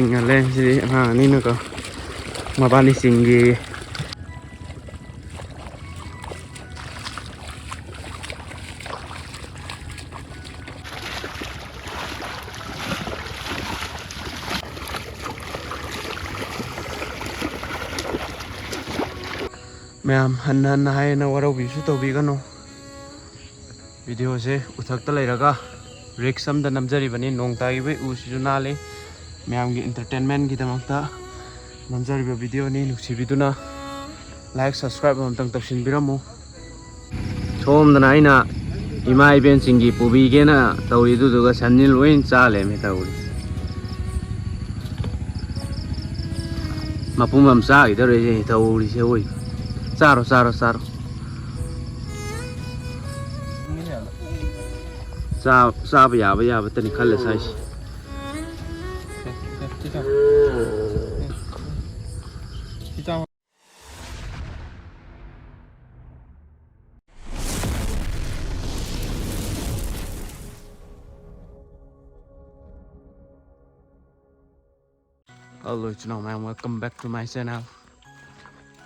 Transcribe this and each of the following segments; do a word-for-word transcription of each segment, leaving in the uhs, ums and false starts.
ꯉꯜꯂꯦ ꯁꯤꯗꯤ ꯑꯉꯥꯡ ꯑꯅꯤꯅꯀꯣ, ꯃꯕꯥꯅꯤ ꯆꯤꯡꯒꯤ꯫ ꯃꯌꯥꯝ ꯍꯟꯅ ꯍꯟꯅ ꯍꯥꯏꯅ ꯋꯥꯔꯧꯕꯤꯁꯨ ꯇꯧꯕꯤꯒꯅꯨ꯫ ꯚꯤꯗꯤꯑꯣꯁꯦ ꯎꯊꯛꯇ ꯂꯩꯔꯒ ꯔꯤꯛꯁ ꯑꯝꯗ ꯅꯝꯖꯔꯤꯕꯅꯤ꯫ ꯅꯣꯡ ꯇꯥꯈꯤꯕꯒꯤ ꯎꯁꯤꯁꯨ ꯅꯥꯜꯂꯤ꯫ ꯃꯌꯥꯝꯒꯤ ꯏꯟꯇꯔꯇꯦꯟꯃꯦꯟꯒꯤꯗꯃꯛꯇ ꯅꯝꯖꯔꯤꯕ ꯚꯤꯗꯤꯑꯣꯅꯤ꯫ ꯅꯨꯡꯁꯤꯕꯤꯗꯨꯅ ꯂꯥꯏꯛ, ꯁꯕꯁꯀ꯭ꯔꯥꯏꯕ ꯑꯃꯇꯪ ꯇꯧꯁꯤꯟꯕꯤꯔꯝꯃꯨ꯫ ꯁꯣꯝꯗꯅ ꯑꯩꯅ ꯏꯃꯥ ꯏꯕꯦꯟꯁꯤꯡꯒꯤ ꯄꯨꯕꯤꯒꯦꯅ ꯇꯧꯔꯤ, ꯑꯗꯨꯗꯨꯒ ꯁꯟꯅꯤ ꯂꯣꯏ ꯆꯥ ꯂꯩꯔꯝꯃꯦ ꯇꯧꯔꯤ꯫ ꯃꯄꯨꯝ ꯑꯃ ꯆꯥꯈꯤꯗꯧꯔꯦ ꯇꯧꯔꯤꯁꯦ꯫ ꯑꯣꯏ, ꯆꯥꯔꯣ, ꯆꯥꯔꯣ, ꯆꯥꯔꯣ꯫ ꯆꯥ-, ꯆꯥꯕ ꯌꯥꯕ ꯌꯥꯕꯇꯅꯤ ꯈꯜꯂꯦ ꯁꯥꯏꯁꯦ꯫ Hello, ꯏꯆꯤꯟ ꯏꯅꯥꯎ ꯃꯌꯥꯝ, welcome back to my channel.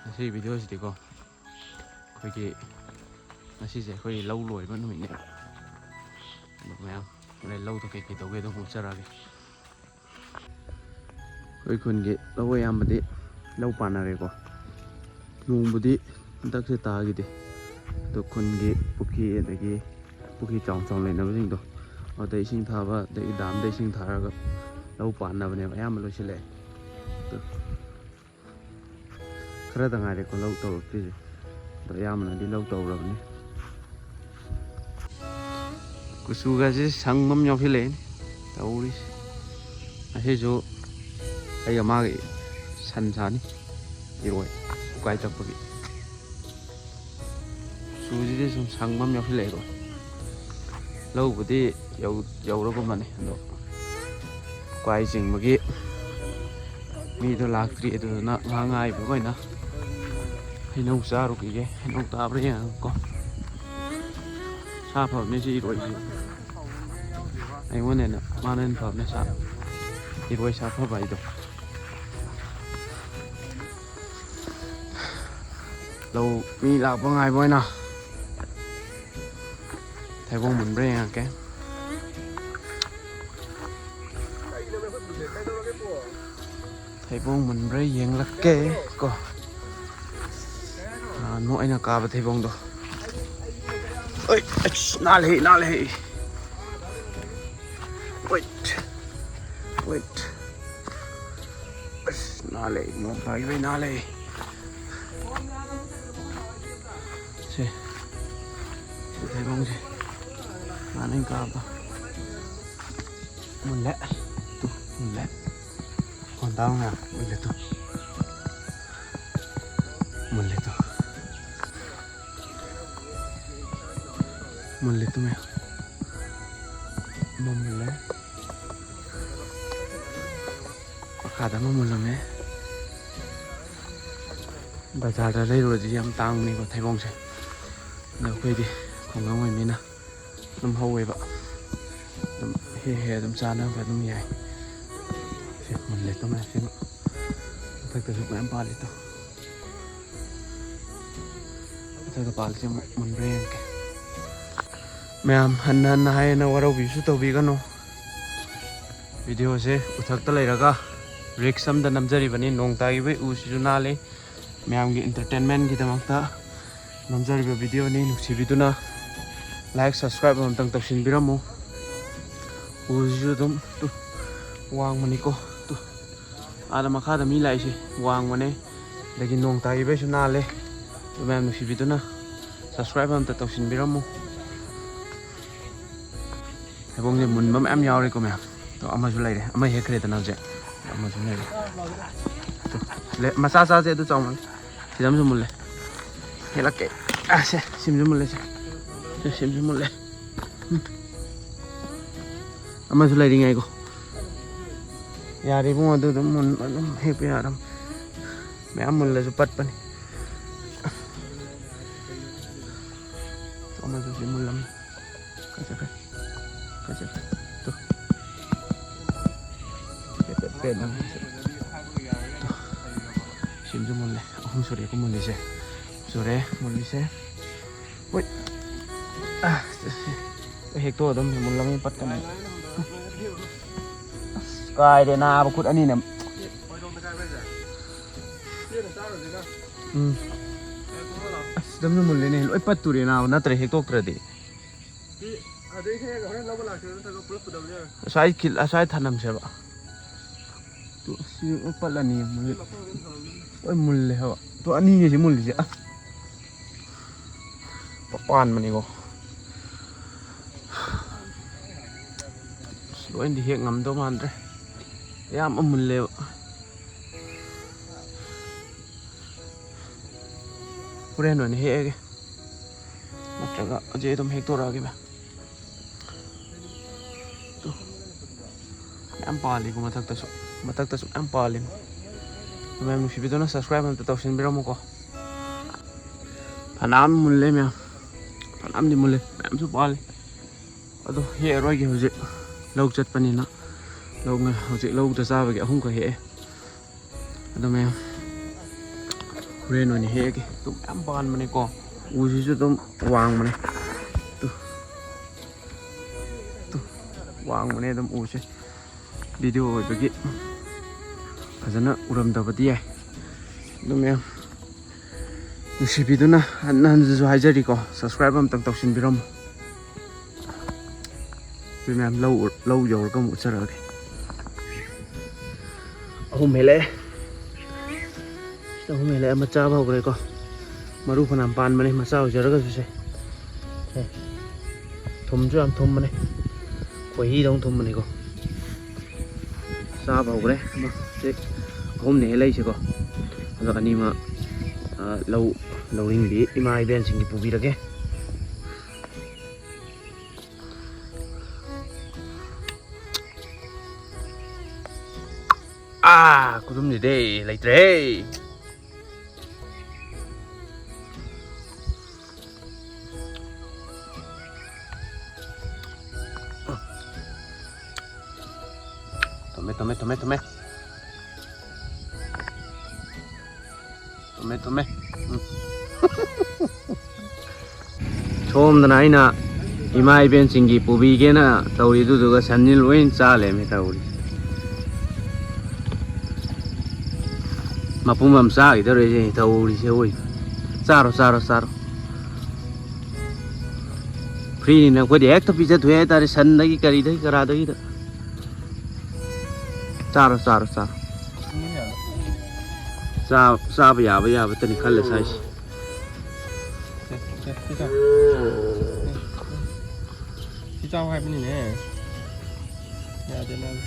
ꯉꯁꯤ ꯚꯤꯗꯤꯑꯣꯁꯤꯗꯤꯀꯣ, ꯑꯩꯈꯣꯏꯒꯤ ꯉꯁꯤꯁꯦ ꯑꯩꯈꯣꯏ ꯂꯧ ꯂꯣꯏꯕ ꯅꯨꯃꯤꯠꯅꯦꯕ꯫ ꯑꯗꯣ ꯃꯌꯥꯝ ꯍꯣꯔꯦꯟ ꯂꯧꯗ ꯀꯩꯀꯩ ꯇꯧꯒꯦ ꯑꯗꯨꯝ ꯎꯠꯆꯔꯛꯑꯒꯦ꯫ ꯑꯩꯈꯣꯏ ꯈꯨꯟꯒꯤ ꯂꯧ ꯑꯌꯥꯝꯕꯗꯤ ꯂꯧ ꯄꯥꯟꯅꯔꯦꯀꯣ꯫ ꯅꯣꯡꯕꯨꯗꯤ ꯍꯟꯗꯛꯁꯦ ꯇꯥꯈꯤꯗꯦ꯫ ꯑꯗꯣ ꯈꯨꯟꯒꯤ ꯄꯨꯈ꯭ꯔꯤ, ꯑꯗꯒꯤ ꯄꯨꯈ꯭ꯔꯤ ꯆꯥꯎ ꯆꯥꯎꯅ ꯂꯩꯅꯕꯁꯤꯡꯗꯣ, ꯑꯗꯩ ꯏꯁꯤꯡ ꯊꯥꯕ, ꯑꯗꯒꯤ ꯗꯥꯝꯗ ꯏꯁꯤꯡ ꯊꯥꯔꯒ ꯂꯧ ꯄꯥꯟꯅꯕꯅꯦꯕ, ꯑꯌꯥꯝꯕ ꯂꯣꯏꯁꯤꯜꯂꯛꯑꯦ꯫ ꯑꯗꯣ ꯈꯔꯗ ꯉꯥꯏꯔꯦꯀꯣ ꯂꯧ ꯇꯧꯔꯛꯇ꯭ꯔꯤꯁꯦ꯫ ꯑꯗꯣ ꯑꯌꯥꯝꯕꯅꯗꯤ ꯂꯧ ꯇꯧꯔꯕꯅꯤ꯫ ꯀꯨꯆꯨꯒꯁꯦ ꯁꯪꯕ ꯑꯃ ꯌꯥꯎꯁꯤꯜꯂꯛꯑꯦꯅꯦ ꯇꯧꯔꯤꯁꯦ꯫ ꯑꯁꯤꯁꯨ ꯑꯩꯒ ꯃꯥꯒꯤ ꯁꯟ ꯁꯥꯅꯤ, ꯏꯔꯣꯏ ꯎꯀꯥꯏ ꯇꯛꯄꯒꯤ꯫ ꯀꯨꯆꯨꯁꯤꯗꯤ ꯁꯨꯝ ꯁꯪꯕ ꯑꯃ ꯌꯥꯎꯁꯤꯜꯂꯛꯑꯦꯀꯣ꯫ ꯂꯧꯕꯨꯗꯤ ꯌꯧ-, ꯌꯧꯔꯒꯨꯝꯕꯅꯤ, ꯑꯗꯣ ꯎꯀꯥꯏ ꯆꯤꯡꯕꯒꯤ ꯃꯤꯗꯣ ꯂꯥꯛꯇ꯭ꯔꯤ, ꯑꯗꯨꯗꯨꯅ ꯉꯥꯏꯍꯥꯛ ꯉꯥꯏꯕ ꯑꯣꯏꯅ ꯍꯩꯅꯧ ꯆꯥꯔꯨꯈꯤꯒꯦ꯫ ꯍꯩꯅꯧ ꯇꯥꯕ꯭ꯔꯥ ꯌꯦꯡꯉꯒꯀꯣ꯫ ꯁꯥ ꯐꯕꯅꯦ ꯁꯤ ꯏꯔꯣꯏꯁꯤ꯫ ꯑꯩꯉꯣꯟꯗ ꯍꯦꯟꯅ ꯃꯥꯅ ꯍꯦꯟꯅ ꯐꯕꯅꯦ ꯁꯥ꯫ ꯏꯔꯣꯏ ꯁꯥꯐꯕ ꯑꯩꯗꯣ꯫ ꯂꯧ ꯃꯤ ꯂꯥꯛꯄ ꯉꯥꯏꯕ ꯑꯣꯏꯅ ꯊꯩꯕꯣꯡ ꯃꯨꯟꯕ꯭ꯔꯥ ꯌꯦꯡꯉꯛꯀꯦ꯫ ꯊꯩꯕꯣꯡ ꯃꯨꯟꯕ꯭ꯔꯥ ꯌꯦꯡꯂꯛꯀꯦ ꯀꯣ꯫ ꯅꯍꯥꯟꯃꯨꯛ ꯑꯩꯅ ꯀꯥꯕ ꯊꯩꯕꯣꯡꯗꯣ꯫ ꯑꯣꯏ, ꯑꯁ, ꯅꯥꯜꯂꯦ, ꯅꯥꯜꯂꯦ꯫ Wait, wait. ꯑꯁ, ꯅꯥꯜꯂꯦ, ꯅꯣꯡ ꯇꯥꯈꯤꯕꯩ ꯅꯥꯜꯂꯦ꯫ ꯁꯦ, ꯁꯤ ꯊꯩꯕꯣꯡꯁꯦ꯫ ꯅꯍꯥꯟ ꯑꯩꯅ ꯀꯥꯕꯗꯣ꯫ ꯃꯨꯜꯂꯦ꯫ ꯇꯨ, ꯃꯨꯜꯂꯦ꯫ ꯃꯈꯣꯟ ꯇꯥꯕ ꯃꯌꯥꯝ꯫ ꯃꯨꯜꯂꯦ ꯇꯨ꯫ ꯃꯨꯜꯂꯦ ꯇꯨ꯫ ꯃꯨꯜꯂꯦ ꯇꯨ ꯃꯌꯥꯝ꯫ ꯑꯃ ꯃꯨꯜꯂꯦ꯫ ꯃꯈꯥꯗ ꯑꯃ ꯃꯨꯜꯂꯝꯃꯦ꯫ ꯕꯖꯥꯔꯗ ꯂꯩꯔꯨꯔꯗꯤ ꯌꯥꯝ ꯇꯥꯡꯕꯅꯤꯀꯣ ꯊꯩꯕꯣꯡꯁꯦ꯫ ꯑꯗꯣ ꯑꯩꯈꯣꯏꯗꯤ ꯈꯨꯡꯒꯪ ꯑꯣꯏꯕꯅꯤꯅ ꯑꯗꯨꯝ ꯍꯧꯋꯦꯕ꯫ ꯑꯗꯨꯝ ꯍꯦꯛ ꯍꯦꯛ ꯑꯗꯨꯝ ꯆꯥꯅꯕ ꯑꯗꯨꯝ ꯌꯥꯏ꯫ ꯁꯤ ꯃꯨꯜꯂꯦ ꯇꯨ ꯃꯌꯥꯝ ꯁꯤꯃ꯫ ꯃꯊꯛꯇꯁꯨ ꯃꯌꯥꯝ ꯄꯥꯜꯂꯦ ꯇꯨ꯫ ꯃꯊꯛꯇ ꯄꯥꯜꯂꯤꯁꯦ ꯑꯃꯨꯛ ꯃꯨꯟꯕ꯭ꯔꯥ ꯌꯦꯡꯒꯦ꯫ ꯃꯌꯥꯝ ꯍꯟꯅ ꯍꯟꯅ ꯍꯥꯏꯌꯦꯅ ꯋꯥꯔꯧꯕꯤꯁꯨ ꯇꯧꯕꯤꯒꯅꯨ꯫ ꯚꯤꯗꯤꯑꯣꯁꯦ ꯎꯊꯛꯇ ꯂꯩꯔꯒ ꯔꯤꯛꯁ ꯑꯝꯗ ꯅꯝꯖꯔꯤꯕꯅꯤ꯫ ꯅꯣꯡ ꯇꯥꯈꯤꯕꯒꯤ ꯎꯁꯤꯁꯨ ꯅꯥꯜꯂꯤ꯫ ꯃꯌꯥꯝꯒꯤ entertainmentꯒꯤꯗꯃꯛꯇ ꯅꯝꯖꯔꯤꯕ ꯚꯤꯗꯤꯑꯣꯅꯤ꯫ ꯅꯨꯡꯁꯤꯕꯤꯗꯨꯅ like, subscribe ꯑꯃꯇꯪ ꯇꯧꯁꯤꯟꯕꯤꯔꯝꯃꯨ꯫ ꯎꯁꯤꯁꯨ ꯑꯗꯨꯝ ꯇꯨ ꯋꯥꯡꯕꯅꯤꯀꯣ꯫ ꯇꯨ ꯑꯥꯗ ꯃꯈꯥꯗ ꯃꯤ ꯂꯥꯛꯏꯁꯦ ꯋꯥꯡꯕꯅꯦ꯫ ꯑꯗꯒꯤ ꯅꯣꯡ ꯇꯥꯈꯤꯕꯩꯁꯨ ꯅꯥꯜꯂꯦ꯫ ꯑꯗꯨ ꯃꯌꯥꯝ ꯅꯨꯡꯁꯤꯕꯤꯗꯨꯅ subscribe ꯑꯝꯇ ꯇꯧꯁꯤꯟꯕꯤꯔꯝꯃꯨ꯫ ꯊꯩꯕꯣꯡꯁꯦ ꯃꯨꯟꯕ ꯃꯌꯥꯝ ꯌꯥꯎꯔꯦꯀꯣ ꯃꯌꯥꯝ꯫ ꯑꯗꯣ ꯑꯃꯁꯨ ꯂꯩꯔꯦ, ꯑꯃ ꯍꯦꯛꯈ꯭ꯔꯦꯗꯅ ꯍꯧꯖꯤꯛ꯫ ꯑꯃꯁꯨ ꯂꯩꯔꯦ꯫ ꯇꯨ, ꯂꯦ-, ꯃꯆꯥ ꯆꯥꯁꯦ, ꯑꯗꯨ ꯆꯥꯎꯃꯟ꯫ ꯁꯤꯗ ꯑꯃꯁꯨ ꯃꯨꯜꯂꯦ꯫ ꯍꯦꯛꯂꯛꯀꯦ꯫ ꯑꯁꯦ, ꯁꯤꯃꯁꯨ ꯃꯨꯜꯂꯦ ꯁꯦ꯫ ꯁꯦ, ꯁꯤꯃꯁꯨ ꯃꯨꯜꯂꯦ꯫ ꯎꯝ꯫ ꯑꯃꯁꯨ ꯂꯩꯔꯤꯉꯥꯏꯀꯣ꯫ ꯌꯥꯔꯦ ꯏꯕꯨꯡꯉꯣ, ꯑꯗꯨ ꯑꯗꯨꯝ ꯃꯨꯟ-, ꯑꯗꯨꯝ ꯍꯦꯛꯄ ꯌꯥꯔꯝ꯫ ꯃꯌꯥꯝ ꯃꯨꯜꯂꯁꯨ ꯄꯠꯄꯅꯤ꯫ ꯑꯃꯁꯨ ꯁꯤ ꯃꯨꯜꯂꯝꯃꯦ꯫ ꯀꯥꯏ ꯆꯠꯈ꯭ꯔꯦ? ꯀꯥꯏ ꯆꯠꯈ꯭ꯔꯦ? ꯇꯨ꯫ ꯁꯤꯝꯁꯨ ꯃꯨꯜꯂꯦ꯫ ꯑꯍꯨꯝ ꯁꯨꯔꯦꯀꯣ ꯃꯨꯜꯂꯤꯁꯦ꯫ ꯁꯨꯔꯦ ꯃꯨꯜꯂꯤꯁꯦ꯫ ꯍꯣꯏ꯫ ꯑ, ꯍꯦꯛꯇꯣ ꯑꯗꯨꯝ ꯃꯨꯜꯂꯝꯅꯤ ꯄꯠꯀꯅꯤ꯫ ꯑꯁ, ꯀꯥꯏꯔꯦ ꯅꯥꯕ ꯈꯨꯠ ꯑꯅꯤꯅ꯫ ꯎꯝ꯫ ꯑꯁ, ꯑꯗꯨꯝ ꯃꯨꯜꯂꯦꯅꯦ꯫ ꯂꯣꯏ ꯄꯠꯇꯣꯔꯦ ꯅꯥꯕ, ꯅꯠꯇ꯭ꯔ ꯍꯦꯛꯇꯣꯛꯇ꯭ꯔꯗꯤ꯫ ꯑꯁ꯭ꯋꯥꯏ ꯈꯤꯜ-, ꯑꯁ꯭ꯋꯥꯏ ꯊꯅꯝꯁꯦꯕ꯫ ꯇꯨ, ꯁꯤ ꯂꯣꯏ ꯄꯠꯂꯅꯤ꯫ ꯃꯨꯜ-, ꯂꯣꯏ ꯃꯨꯜꯂꯦ ꯍꯥꯏꯕ꯫ ꯇꯨ, ꯑꯅꯤꯅꯦ ꯁꯤ ꯃꯨꯜꯂꯤꯁꯦ꯫ ꯑꯁ꯫ ꯄꯥꯟꯕꯅꯤꯀꯣ꯫ ꯑꯁ, ꯂꯣꯏꯅꯗꯤ ꯍꯦꯛ ꯉꯝꯗꯧ ꯃꯥꯟꯗ꯭ꯔꯦ꯫ ꯌꯥꯝ ꯃꯨꯜꯂꯦꯕ꯫ ꯍꯣꯔꯦꯟ ꯑꯣꯏꯅ ꯍꯦꯛꯑꯒꯦ꯫ ꯅꯠꯇ꯭ꯔꯒ ꯍꯧꯖꯤꯛ ꯑꯗꯨꯝ ꯍꯦꯛꯇꯣꯔꯛꯑꯒꯦ ꯚꯥꯏ꯫ ꯇꯨ꯫ ꯃꯌꯥꯝ ꯄꯥꯜꯂꯤꯀꯣ ꯃꯊꯛꯇꯁꯨ꯫ ꯃꯊꯛꯇꯁꯨ ꯃꯌꯥꯝ ꯄꯥꯜꯂꯤ꯫ ꯃꯌꯥꯝ ꯅꯨꯡꯁꯤꯕꯤꯗꯨꯅ subscribe ꯑꯝꯇ ꯇꯧꯁꯤꯟꯕꯤꯔꯝꯃꯨꯀꯣ꯫ ꯐꯅꯌꯥꯝ ꯃꯨꯜꯂꯦ ꯃꯌꯥꯝ꯫ ꯐꯅꯌꯥꯝꯗꯤ ꯃꯨꯜꯂꯦ꯫ ꯃꯌꯥꯝꯁꯨ ꯄꯥꯜꯂꯤ꯫ ꯑꯗꯣ ꯍꯦꯛꯑꯔꯣꯏꯒꯦ ꯍꯧꯖꯤꯛ꯫ ꯂꯧ ꯆꯠꯄꯅꯤꯅ꯫ ꯂꯧ ꯉ-, ꯍꯧꯖꯤꯛ ꯂꯧꯗ ꯆꯥꯕꯒꯤ ꯑꯍꯨꯝꯈꯛ ꯍꯦꯛꯑꯦ꯫ ꯑꯗꯣ ꯃꯌꯥꯝ ꯍꯣꯔꯦꯟ ꯑꯣꯏꯅ ꯍꯦꯛꯑꯒꯦ꯫ ꯇꯨ ꯃꯌꯥꯝ ꯄꯥꯟꯕꯅꯦꯀꯣ꯫ ꯎꯁꯤꯁꯨ ꯑꯗꯨꯝ ꯋꯥꯡꯕꯅꯦ꯫ ꯇꯨ꯫ ꯇꯨ꯫ ꯋꯥꯡꯕꯅꯦ ꯑꯗꯨꯝ ꯎꯁꯦ꯫ Video ꯑꯣꯏꯕꯒꯤ ꯐꯖꯅ ꯎꯔꯝꯗꯕꯗꯤ ꯌꯥꯏ꯫ ꯑꯗꯨ ꯃꯌꯥꯝ ꯅꯨꯡꯁꯤꯕꯤꯗꯨꯅ ꯍꯟꯅ ꯍꯟꯅꯁꯨ ꯍꯥꯏꯖꯔꯤꯀꯣ, subscribe ꯑꯝꯇꯪ ꯇꯧꯁꯤꯟꯕꯤꯔꯝꯃꯨ꯫ ꯑꯗꯨ ꯃꯌꯥꯝ ꯂꯧ, ꯂꯧ ꯌꯧꯔꯒ ꯑꯃꯨꯛ ꯎꯠꯆꯔꯛꯑꯒꯦ꯫ ꯑꯍꯨꯝ ꯍꯦꯜꯂꯛꯑꯦ꯫ ꯁꯤꯗ ꯑꯍꯨꯝ ꯍꯦꯜꯂꯛꯑꯦ꯫ ꯑꯃ ꯆꯥꯕ ꯍꯧꯈ꯭ꯔꯦꯀꯣ꯫ ꯃꯔꯨ ꯐꯅꯌꯥꯝ ꯄꯥꯟꯕꯅꯦ, ꯃꯆꯥ ꯑꯣꯏꯖꯔꯒꯁꯨ ꯁꯦ꯫ ꯁꯦ꯫ ꯊꯨꯝꯁꯨ ꯌꯥꯝ ꯊꯨꯝꯕꯅꯦ꯫ ꯈꯣꯏꯍꯤꯗꯧꯅ ꯊꯨꯝꯕꯅꯤꯀꯣ꯫ ꯆꯥꯕ ꯍꯧꯈ꯭ꯔꯦ꯫ ꯑꯃ ꯁꯤ ꯑꯍꯨꯝꯅꯦ ꯍꯦꯜꯂꯛꯏꯁꯦꯀꯣ꯫ ꯑꯗꯣ ꯑꯅꯤꯃꯛ, ꯑ, ꯂꯧ, ꯂꯧꯔꯤꯡꯕꯤ ꯏꯃꯥ ꯏꯕꯦꯟꯁꯤꯡꯒꯤ ꯄꯨꯕꯤꯔꯒꯦ꯫ ꯑꯥ, ꯈꯨꯗꯨꯝꯁꯤꯗꯤ ꯂꯩꯇ꯭ꯔꯦꯍꯦ꯫ ꯊꯝꯃꯦ, ꯊꯝꯃꯦ, ꯊꯝꯃꯦ, ꯊꯝꯃꯦ꯫ ꯊꯝꯃꯦ, ꯊꯝꯃꯦ꯫ ꯎꯝ꯫ ꯁꯣꯝꯗꯅ ꯑꯩꯅ ꯏꯃꯥ ꯏꯕꯦꯟꯁꯤꯡꯒꯤ ꯄꯨꯕꯤꯒꯦꯅ ꯇꯧꯔꯤ, ꯑꯗꯨꯗꯨꯒ ꯁꯟꯅꯤ ꯂꯣꯏ ꯆꯥ ꯂꯩꯔꯝꯃꯦ ꯇꯧꯔꯤ꯫ ꯃꯄꯨꯝ ꯑꯃ ꯆꯥꯈꯤꯗꯧꯔꯤꯁꯦ ꯇꯧꯔꯤꯁꯦ, ꯑꯣꯏ꯫ ꯆꯥꯔꯣ, ꯆꯥꯔꯣ, ꯆꯥꯔꯣ꯫ ꯐ꯭ꯔꯤꯅꯤꯅ ꯑꯩꯈꯣꯏꯗꯤ ꯍꯦꯛꯇ ꯄꯤꯖꯊꯣꯛꯑꯦ ꯍꯥꯏꯇꯥꯔꯦ, ꯁꯟꯗꯒꯤ ꯀꯔꯤꯗꯒꯤ ꯀꯔꯥꯗꯒꯤꯗ꯫ ꯆꯥꯔꯣ, ꯆꯥꯔꯣ, ꯆꯥꯔꯣ꯫ ꯆꯥ-, ꯆꯥꯕ ꯌꯥꯕ ꯌꯥꯕꯇꯅꯤ ꯈꯜꯂ ꯁꯥꯏꯁꯦ꯫ ꯁꯦ, ꯁꯦ, ꯁꯤ ꯆꯥꯎ꯫ ꯁꯤ ꯆꯥꯎ ꯍꯥꯏꯕꯅꯤꯅꯦ꯫ ꯌꯥꯗꯦ ꯅꯪ꯫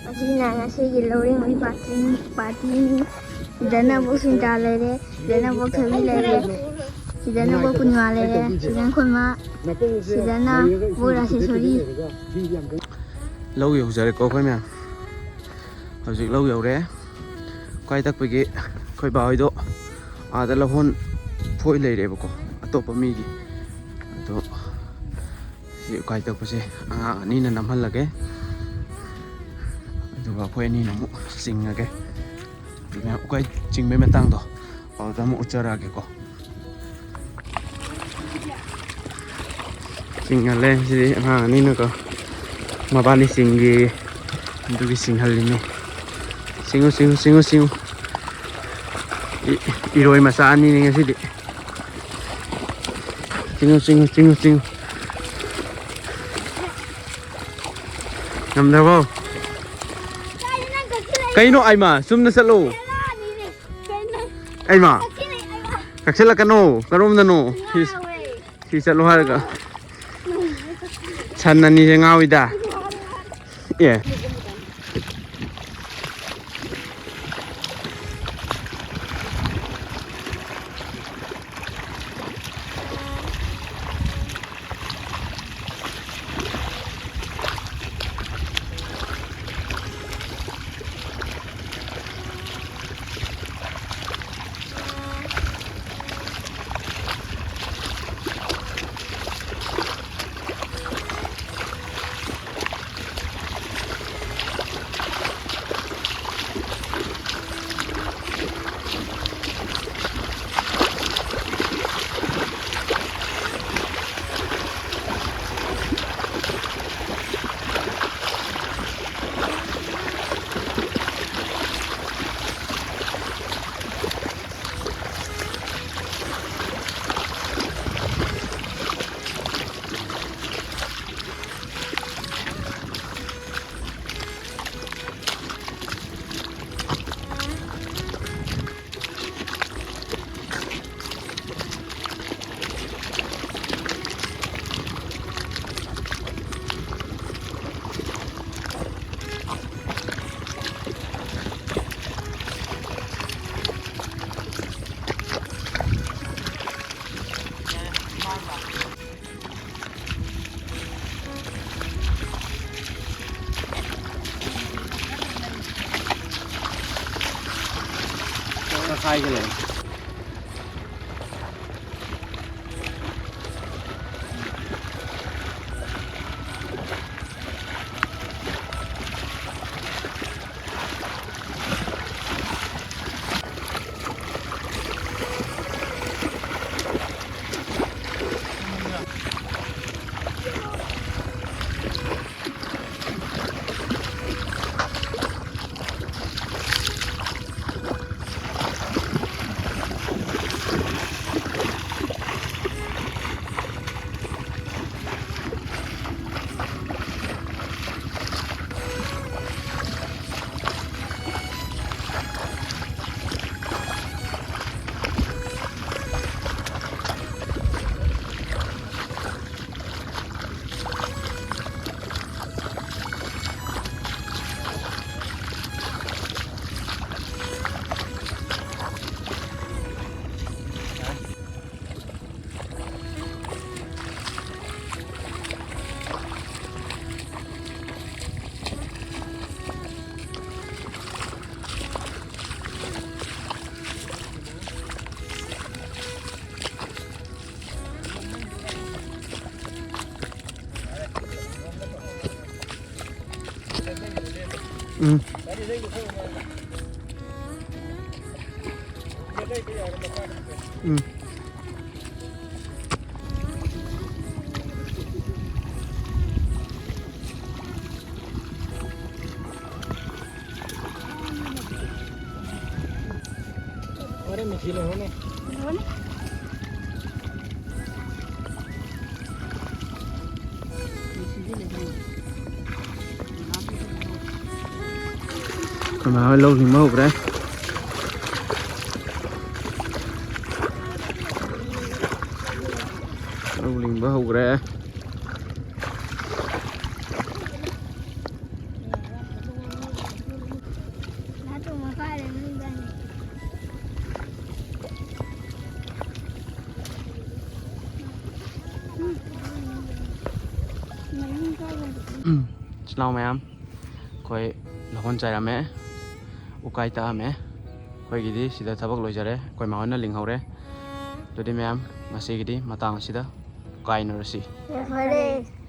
ꯑꯁꯤꯅ ꯉꯁꯤꯒꯤ ꯂꯧꯔꯦꯡꯕꯒꯤ ꯄꯥꯔꯇꯤ, ꯄꯥꯔꯇꯤꯅꯤ꯫ ꯁꯤꯗꯅ ꯕꯣꯛ ꯁꯤꯟꯇ꯭ꯔꯥ ꯂꯩꯔꯦ, ꯁꯤꯗꯅ ꯕꯣꯛ ꯊꯣꯏꯕꯤ ꯂꯩꯔꯦ, ꯁꯤꯗꯅ ꯕꯣꯛ ꯄꯨꯔꯅꯤꯃꯥ ꯂꯩꯔꯦ, ꯁꯤꯗꯅ ꯑꯩꯈꯣꯏ ꯃꯥ, ꯁꯤꯗꯅ ꯕꯣꯛ ꯔꯥꯁꯦꯁꯣꯔꯤ꯫ ꯂꯧ ꯌꯧꯖꯔꯦꯀꯣ ꯑꯩꯈꯣꯏ ꯃꯌꯥꯝ꯫ ꯍꯧꯖꯤꯛ ꯂꯧ ꯌꯧꯔꯦ꯫ ꯎꯀꯥꯏ ꯇꯛꯄꯒꯤ ꯑꯩꯈꯣꯏ ꯕꯥ ꯍꯣꯏꯗꯣ ꯑꯥꯗ ꯂꯧꯍꯣꯟ ꯐꯣꯏ ꯂꯩꯔꯦꯕꯀꯣ, ꯑꯇꯣꯞꯄ ꯃꯤꯒꯤ꯫ ꯑꯗꯣ ꯁꯤ ꯎꯀꯥꯏ ꯇꯛꯄꯁꯦ ꯑꯉꯥꯡ ꯑꯅꯤꯅ ꯅꯝꯍꯜꯂꯒꯦ, ꯑꯗꯨꯒ ꯑꯩꯈꯣꯏ ꯑꯅꯤꯅ ꯑꯃꯨꯛ ꯆꯤꯡꯉꯒꯦ꯫ ꯑꯗꯨꯅ ꯎꯀꯥꯏ ꯆꯤꯡꯕꯩ ꯃꯇꯥꯡꯗꯣ ꯑꯗꯨꯗ ꯑꯃꯨꯛ ꯎꯠꯆꯔꯛꯑꯒꯦꯀꯣ꯫ ꯆꯤꯡꯍꯜꯂꯦ ꯁꯤꯗꯤ ꯑꯉꯥꯡ ꯑꯅꯤꯅꯀꯣ, ꯃꯕꯥꯅꯤ ꯆꯤꯡꯒꯦ꯫ ꯑꯗꯨꯒꯤ ꯆꯤꯡꯍꯜꯂꯤꯅꯤ꯫ ꯆꯤꯡꯉꯨ, ꯆꯤꯡꯉꯨ, ꯆꯤꯡꯉꯨ, ꯆꯤꯡꯉꯨ꯫ ꯏ-, ꯏꯔꯣꯏ ꯃꯆꯥ ꯑꯅꯤꯅꯤ ꯉꯁꯤꯗꯤ꯫ ꯆꯤꯡꯉꯨ, ꯆꯤꯡꯉꯨ, ꯆꯤꯡꯉꯨ, ꯆꯤꯡꯉꯨ꯫ ꯉꯝꯗ꯭ꯔꯕꯣ? ꯀꯩꯅꯣ ꯑꯩꯃ? ꯆꯨꯝꯅ ꯆꯠꯂꯣ꯫ ꯑꯩꯃ? ꯀꯛꯁꯤꯜꯂꯛꯀꯅꯣ꯫ ꯀꯔꯣꯝꯗꯅꯣ? ꯁꯤ, ꯁꯤ ꯆꯠꯂꯣ ꯍꯥꯏꯔꯒ꯫ ꯁꯟ ꯑꯅꯤꯁꯦ ꯉꯥꯎꯏꯗ꯫ ꯑꯦ꯫ ꯍꯥꯏꯒ ꯂꯩ꯫ ꯎꯝ꯫ ꯎꯝ꯫ ꯑꯩꯈꯣꯏ ꯃꯥ ꯍꯣꯏ ꯂꯧ ꯂꯤꯡꯕ ꯍꯧꯈ꯭ꯔꯦ꯫ ꯂꯧ ꯂꯤꯡꯕ ꯍꯧꯈ꯭ꯔꯦ꯫ ꯎꯝ, ꯏꯆꯤꯜ ꯏꯅꯥꯎ ꯃꯌꯥꯝ, ꯑꯩꯈꯣꯏ ꯂꯧꯍꯣꯟ ꯆꯥꯏꯔꯝꯃꯦ, ꯎꯀꯥꯏ ꯇꯛꯑꯝꯃꯦ꯫ ꯑꯩꯈꯣꯏꯒꯤꯗꯤ ꯁꯤꯗ ꯊꯕꯛ ꯂꯣꯏꯖꯔꯦ, ꯑꯩꯈꯣꯏ ꯃꯥ ꯍꯣꯏꯅ ꯂꯤꯡꯍꯧꯔꯦ꯫ ꯑꯗꯨꯗꯤ ꯃꯌꯥꯝ, ꯉꯁꯤꯒꯤꯗꯤ ꯃꯇꯥꯡ ꯑꯁꯤꯗ ꯀꯥꯏꯅꯔꯁꯤ꯫ ꯐꯔꯦ꯫